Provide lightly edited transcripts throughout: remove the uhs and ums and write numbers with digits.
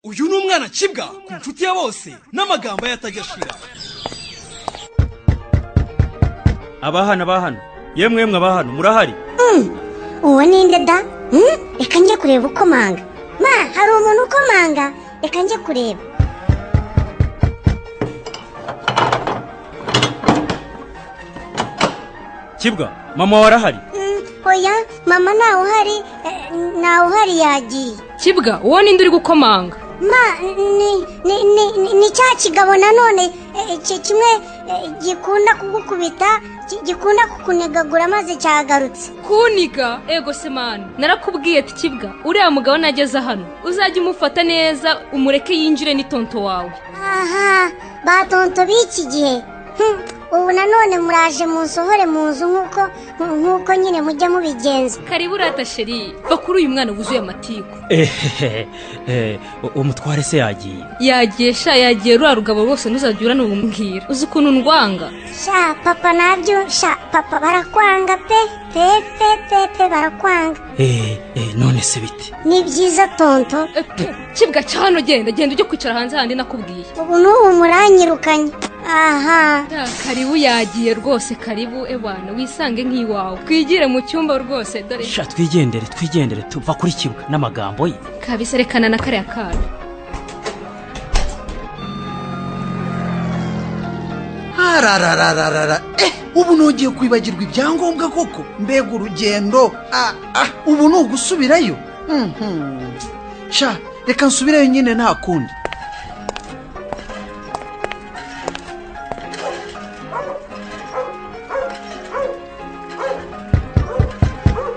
Uyu ni umwana Kibwa ku Nshuti ya Bose n'amagambo ye atajya ashira. Abahano, abahano, yemwe yemwe, abahano murahari? Uwo ninde da? Reka njye kureba ukomanga. Ma, hari umuntu ukomanga, reka njye kureba. Kibwa, mama warahari? Oya mama, ntawe uhari, ntawe uhari, yagiye. Kibwa, uwo ninde uri gukomanga? Ma, ni cya kigabo nanone, kimwe gikunda kugukubita, gikunda kukunegagura, maze cyagarutse. Kuniga? Ego se mani, narakubwiye ati: "Kibwa, uriya mugabo nageze hano uzajya umufata neza, umureke yinjire, ni tonto wawe." Aha, ba tonto b'iki gihe. Ubu nanone muraje munsohore mu nzu nk'uko nyine mujya mubigenza. Karibu urata chéri, va kuri uyu mwana wuzuye amatiku. Ehehe, umutware se yagiye? Yagiye sha, yagiye. Ruriya rugabo rwose ntuzajya uranubwira, uzi ukuntu ndwanga. Sha papa, nabyo sha papa, barakwanga pe pe pe pe pe, barakwanga. None se bite? Ni byiza, tonto. Kibwa, ca hano, genda, genda ujye kwicara hanze handi nakubwiye. Ubu n'ubu muranyirukanye aha. Ya, karibu, yagiye rwose, karibu ebana, wisange nk'iwawe, twigire mu cyumba rwose dore. Sha, twigendere, twigendere, tuva kuri Kibwa n'amagambo ye. Kabisa, rekana na kariya kana. Ararararara, ubu nongeye kwibagirwa ibyangombwa koko! Mbega urugendo! Ah, ah, ubu ni ugusubirayo. Sha, reka nsubireyo nyine, nta kundi.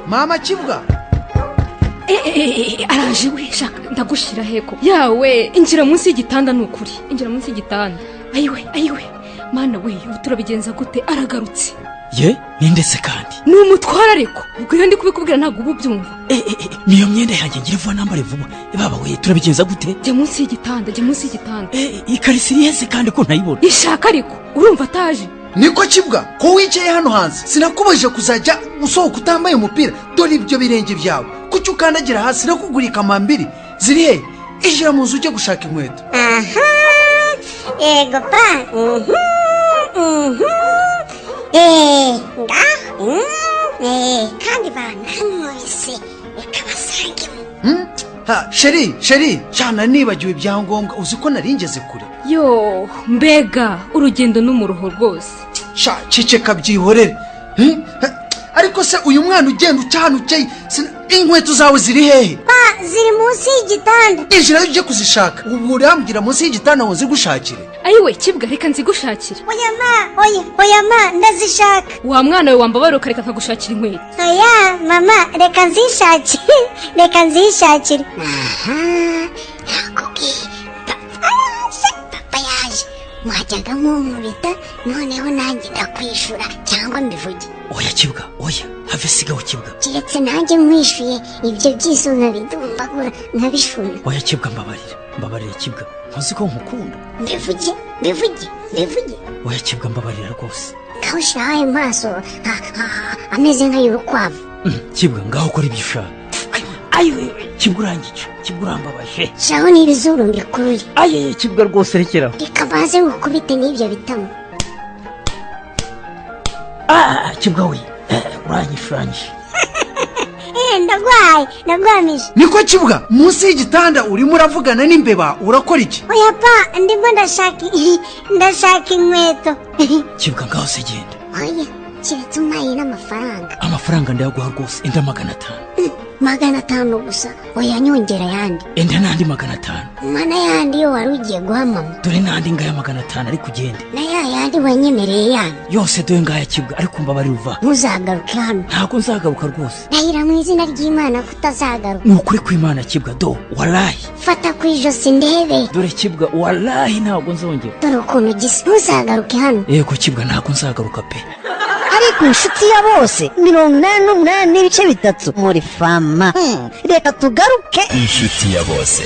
Mama Kibwa! Araje we! Shaka ndagushyira heko yawe, injira munsi y'igitanda, ni ukuri, injira munsi y'igitanda. Ayiwe, ayiwe, mana we, ubu turabigenza gute? Aragarutse. Ye, ninde se kandi? Ni umutware, ariko ubwo iyo ndi kubikubwira ntabwo uba ubyumva. Niyo myenda yanjye, ngira vuba nambare vuba. Baba we, turabigenza gute? Jya munsi y'igitanda, jya munsi y'igitanda. Ikariso iri hese kandi ko ntayibona? Ishaka, ariko urumva ataje. Niko Kibwa, ko wicaye hano hanze? Sinakubujije kuzajya usohoka utambaye umupira? Dore ibyo birenge byawe, kuki ukandagira hasi? Nakuguriye kamambiri, ziri he? Injira mu nzu ujye gushaka inkweto. Aha, yego pa, mhm mhm ngaho, kandi banankubise, reka basangemo. Ha, chéri, chéri, cyane nibagiwe ibyangombwa, uzi ko nari ngeze kure? Yo, mbega urugendo n'umuruho rwose! Sha, ceceka, byihorere. Ha, ariko se uyu mwana ugenda uca hano ukeye, inkweto zawe ziri hehe? Pa, ziri munsi y'igitanda. Injirayo ujye kuzishaka. Ubu urambwira munsi y'igitanda ngo nzigushakire? Ayiwe Kibwa, reka nzigushakire. Oya ma, oya, oya ma, ndazishaka. Wa mwana we, wambabara ukareka akagushakira inkweto. Oya mama, reka nzishakire, reka nzishakire. Aha, nakubwiye, papa yaje, papa yaje. Mwajyaga munkubita, noneho nanjye ndakwishura, cyangwa mbivuge? Oya Kibwa, oya, have, sigaho Kibwa. Keretse nanjye nkwishuye, ibyo byiso nkabidumbagura, nkabishuna. Oya Kibwa, mbabarira, mbabarira Kibwa, ntuzi ko nkukunda? Mbivuge, mbivuge, mbivuge? Oya Kibwa, mbabarira rwose. Ngaho ushyiraho ayo maso ameze nk'ay'urukwavu. Kibwa, ngaho ukora ibyo ushaka. Ayiwe Kibwa, urangica Kibwa, urambabaje. Shyiraho n'ibizuru mbikurure. Aye Kibwa, rwose rekeraho. Reka baze ngukubite n'ibyo bitamo. Ah, Kibwa we, uranyishe, uranyishe. Ndagwaye, ndagwamije. Niko Kibwa, munsi y'igitanda urimo uravugana n'imbeba, urakora iki? Oya pa, ndimo ndashaka inkweto. Kibwa, ngaho se genda. Oya, keretse umpaye n'amafaranga. Amafaranga ndayaguha rwose, enda 500. 500 gusa? Oya, nyongera ayandi. Enda n'andi 500. Mana, yandi yo wari ugiye guha mama. Dore n'andi ngaya 500, ariko ugende. Na ya yandi wanyemereye yandi. Yose dore ngaya Kibwa, ariko mbabarira uva. Ntuzagaruke hano. Ntabwo nzagaruka rwose. Ndahira mu izina ry'Imana ko utazagaruka. Ni ukuri kw'Imana Kibwa, do warayi. Fata ku ijosi ndebe. Dore Kibwa, warayi ntabwo nzongera. Dore ukuntu gisa, ntuzagaruke hano. Yego Kibwa, ntabwo nzagaruka pe. Ariko Inshuti ya Bose, 88.3 muri fama. Reka tugaruke. Inshuti ya Bose.